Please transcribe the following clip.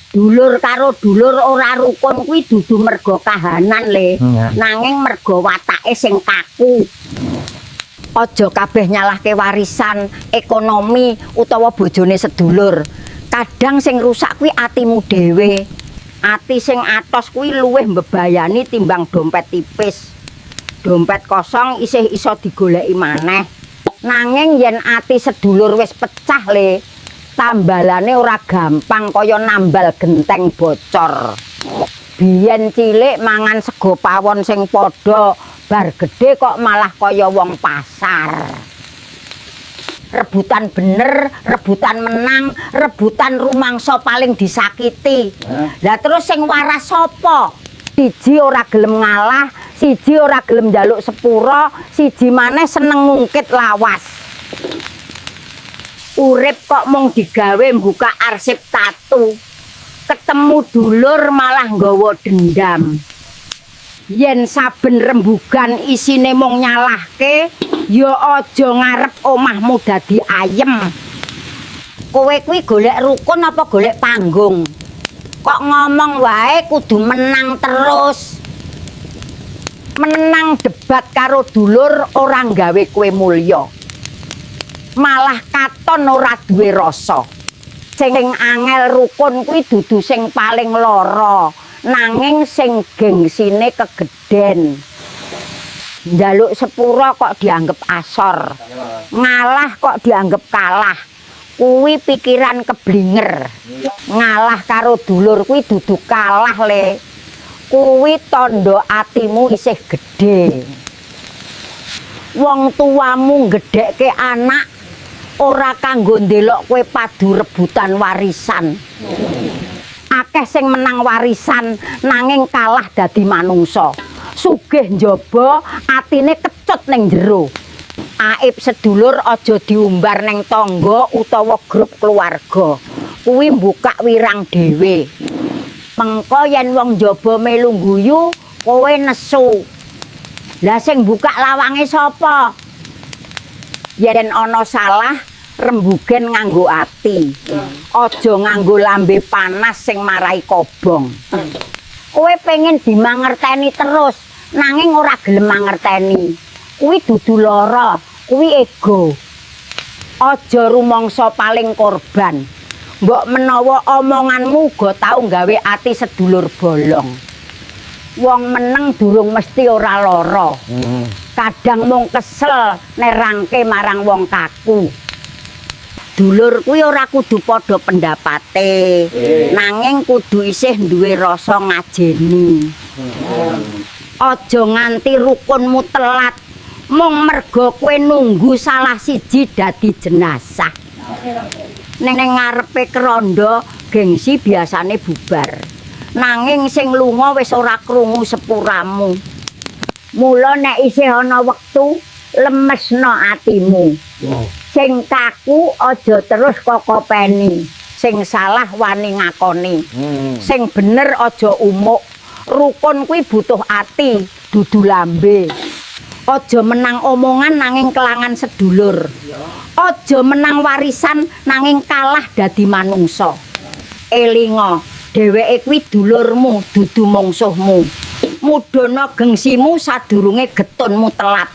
Dulur karo dulur ora rukun kuwi dudu merga kahanan, Le. Nanging merga watake sing kaku. Aja kabeh nyalahke warisan, ekonomi utawa bojone sedulur. Kadang sing rusak kuwi atimu dhewe. Ati sing atos kuwi luwih mbebayani timbang dompet tipis. Dompet kosong isih iso digoleki maneh. Nanging yen ati sedulur wis pecah, Le, tambalane ora gampang kaya nambal genteng bocor. Biyen cilik mangan sego pawon sing padha, bar gedhe kok malah kaya wong pasar. Rebutan bener, rebutan menang, rebutan rumangsa paling disakiti. Lah, terus sing waras sapa? Siji ora gelem ngalah, siji ora gelem njaluk sepura, siji maneh seneng ngungkit lawas. Urip kok mung digawe mbuka arsip tatu. Ketemu dulur malah nggawa dendam. Yen saben rembugan isine mung nyalahke, ya aja ngarep omahmu dadi ayem. Kowe kuwi golek rukun apa golek panggung? Kok ngomong wae kudu menang terus. Menang debat karo dulur ora gawe kowe mulya. Malah katon ora duwe rasa. Sing angel rukun kuwi dudu sing paling lara, nanging sing gengsine kegeden. Njaluk sepura kok dianggep asor. Ngalah kok dianggep kalah. Kuwi pikiran keblinger. Ngalah karo dulur kuwi dudu kalah, Le. Kuwi tandha atimu isih gedhe. Wong tuamu gedhekke anak ora kanggo ndelok kowe padu rebutan warisan. Akeh sing menang warisan nanging kalah dadi manungsa. Sugih njaba atine kecut ning jero. Aib sedulur aja diumbar ning tangga utawa grup keluarga. Kuwi mbukak wirang dhewe. Mengko yen wong njaba melu guyu, kowe nesu. Lah, sing buka lawange sapa? Yen ana salah, rembugen nganggo ati. Aja nganggo lambe panas sing marai kobong. Kowe pengen dimangerteni terus, nanging ora gelem mangerteni. Kuwi dudu lara, kuwi ego. Aja rumangsa paling korban. Mbok menawa omonganmu uga tau gawe ati sedulur bolong. Wong meneng durung mesti ora lara. Kadang mung kesel nerangke marang wong kaku. Dulur kuwi ora kudu padha pendapate, nanging kudu isih duwe rasa ngajeni. Aja nganti rukunmu telat mung merga kowe nunggu salah siji dadi jenazah. Ning ngarepe keranda gengsi biasane bubar. Nanging sing lunga wis ora krungu sepuramu. Mula nek isih ana wektu, lemesno atimu. Sing kaku aja terus kokopeni. Sing salah wani ngakoni. Sing bener aja umuk. Rukun kuwi butuh ati, dudu lambe. Aja menang omongan nanging kelangan sedulur. Aja menang warisan nanging kalah dadi manungsa. Elinga, dheweke kuwi dulurmu, dudu mungsuhmu. Mudana gengsimu sadurunge getunmu telat.